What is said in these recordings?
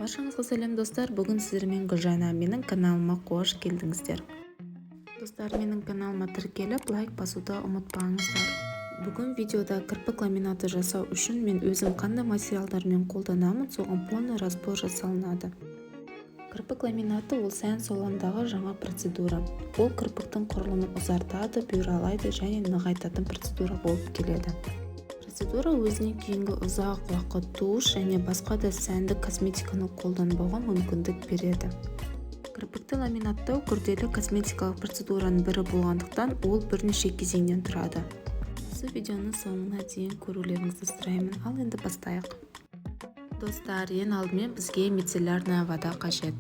Баршаңызға сәлем, достар! Бүгін сіздермен Гүлжайна. Менің каналыма қош келдіңіздер! Достар, менің каналыма тіркеліп, лайк басуды ұмытпаңыздар. Бүгін видеода кірпік ламинаты жасау үшін мен өзім қандай материалдармен қолданамын, соған полный разбор жасалынады. Кірпік ламинаты – ол сән салондағы жаңа процедура. Ол кірпіктің құрылымын ұзартады, бұйралайды және нығайтатын процедура болып келеді. Процедура өзінен кейінгі ұзақ уақыт тушь және басқа да сәнді косметиканы қолданбауға мүмкіндік береді. Кірпікті ламинаттау күрделі косметикалық процедураның бірі болғандықтан, ол бірнеше кезеңнен тұрады. Осы видеоны соңына дейін көрулеріңізді сұраймын. Ал енді бастайық. Достар, ең алдымен бізге мицеллярная вода қажет.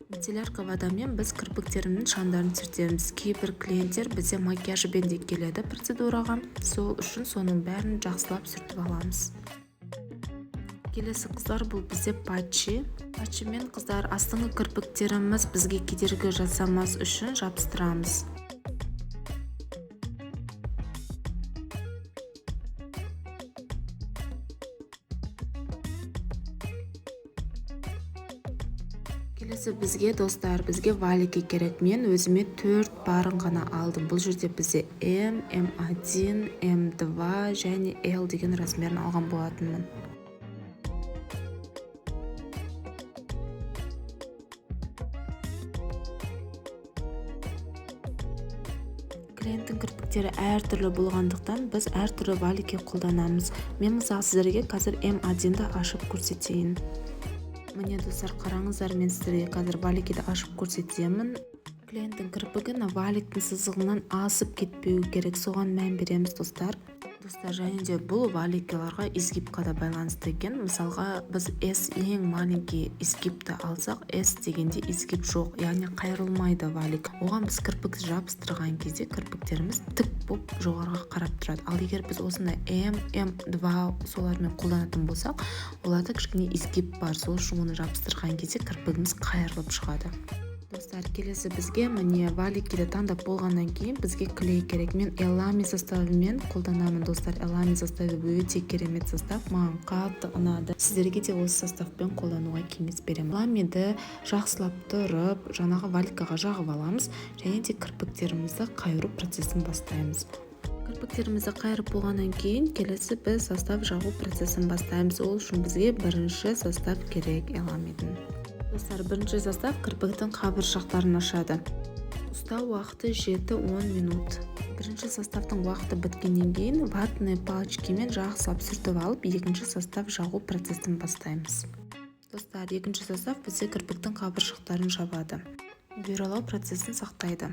Мицеллярка водамен біз кірпіктеріміздің шаңдарын сүртеміз. Кейбір клиенттер бізде макияжбен де келеді процедураға, сол үшін соның бәрін жақсылап сүртіп аламыз. Келесі, қыздар, бұл бізде патчи. Патчимен, қыздар, астыңғы кірпіктеріміз бізге кедергі жасамас үшін жабыстырамыз. Келесі бізге, достар, бізге валики керек. Мен өзіме төрт барын ғана алдым. Бұл жерде бізде М, М1, М2 және Л деген размерін алған болатынмын. Клиенттің кірпіктері әртүрлі болғандықтан, біз әртүрлі валики қолданамыз. Мен, мысалы, сіздерге қазір М1-ді ашып көрсетейін. Міне, достар, қараңыздар, мен сіздерге қазір валикиді ашып көрсетемін. Клиенттің кірпігі мына валиктің сызығынан асып кетпеуі керек, соған мән береміз, достар. Достар, және де бұл валикиларға изгибқа да байланысты екен. Мысалға, біз S, ең маленький изгибті алсақ, S дегенде изгиб жоқ, яғни қайырылмайды валик. Оған біз кірпік жабыстырған кезде кірпіктеріміз тік болып жоғарыға қарап тұрады. Ал егер біз осындай М, М2 солармен қолданатын болсақ, оларда кішкене изгиб бар, сол үшін оны жабыстырған кезде кірпігіміз қайырылып шығады. Достар, келесі бізге, міне, валикиді таңдап болғаннан кейін бізге клей керек. Мен Элами составымен қолданамын, достар. Элами составы өте керемет состав, маған қатты ұнады. Сіздерге де осы составпен қолдануға кеңес беремін. Эламиді жақсылап тұрып жаңағы валикаға жағып аламыз және де кірпіктерімізді қайыру процесін бастаймыз. Кірпіктерімізді қайырып болғаннан кейін келесі біз состав жағу процесін бастаймыз. Ол үшін бізге бірінші состав керек Эламидің. Достар, бірінші состав кірпіктің қабыршақтарын ашады. Ұстау уақыты 7-10 минут. Бірінші составтың уақыты біткеннен кейін ватный палочкамен жақсылап сүртіп алып, екінші состав жағу процесін бастаймыз. Достар, екінші состав бізде кірпіктің қабыршақтарын жабады, бұйралау процесін сақтайды.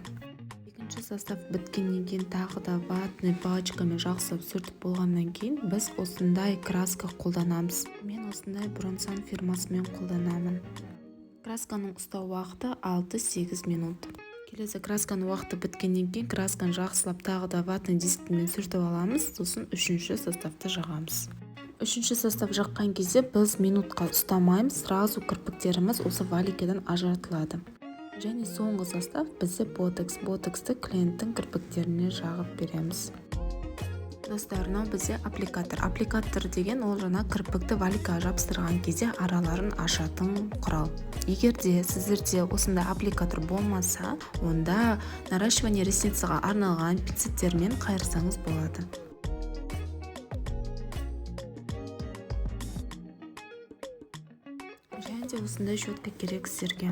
Екінші состав біткеннен кейін тағы да ватный палочкамен жақсылап сүртіп болғаннан кейін біз осындай краска қолданамыз. Мен осындай Бронсан фирмасымен қолданамын. Красканың ұстау уақыты 6-8 минут. Келесі красканың уақыты біткеннен кейін красканы жақсылап тағы да ватный дискімен сүртіп аламыз, сосын үшінші составты жағамыз. Үшінші состав жаққан кезде біз минутқа ұстамаймыз, сразу кірпіктеріміз осы валикадан ажыратылады. Және соңғы состав бізде ботокс. Ботоксты клиенттің кірпіктеріне жағып береміз. Достар, мынау бізде аппликатор. Аппликатор деген ол жаңа кірпікті валикаға жабыстырған кезде араларын ашатын құрал. Егер де сіздерде осындай аппликатор болмаса, онда наращивание ресницаға арналған пинцеттермен қайырсаңыз болады. Және де осындай щетка керек сіздерге.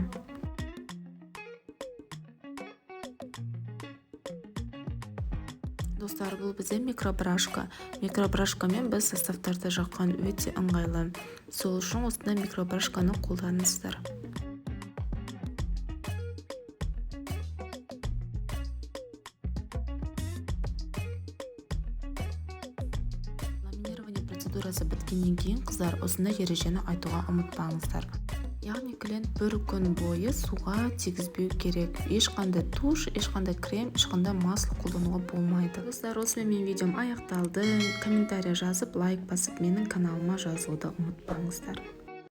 Достар, бұл бізде микробрашка. Микробрашкамен біз составтарды жаққан өте ыңғайлы, сол үшін осындай микробрашканы қолданыңыздар. Ламинирование процедурасы біткеннен кейін, қыздар, осындай ережені айтуға ұмытпаңыздар, яғни клиент бір күн бойы суға тигізбеу керек. Ешқандай тушь, ешқандай крем, ешқандай масло қолдануға болмайды. Достар, осымен менің видеом аяқталды. Комментарий жазып, лайк басып, менің каналыма жазылуды ұмытпаңыздар.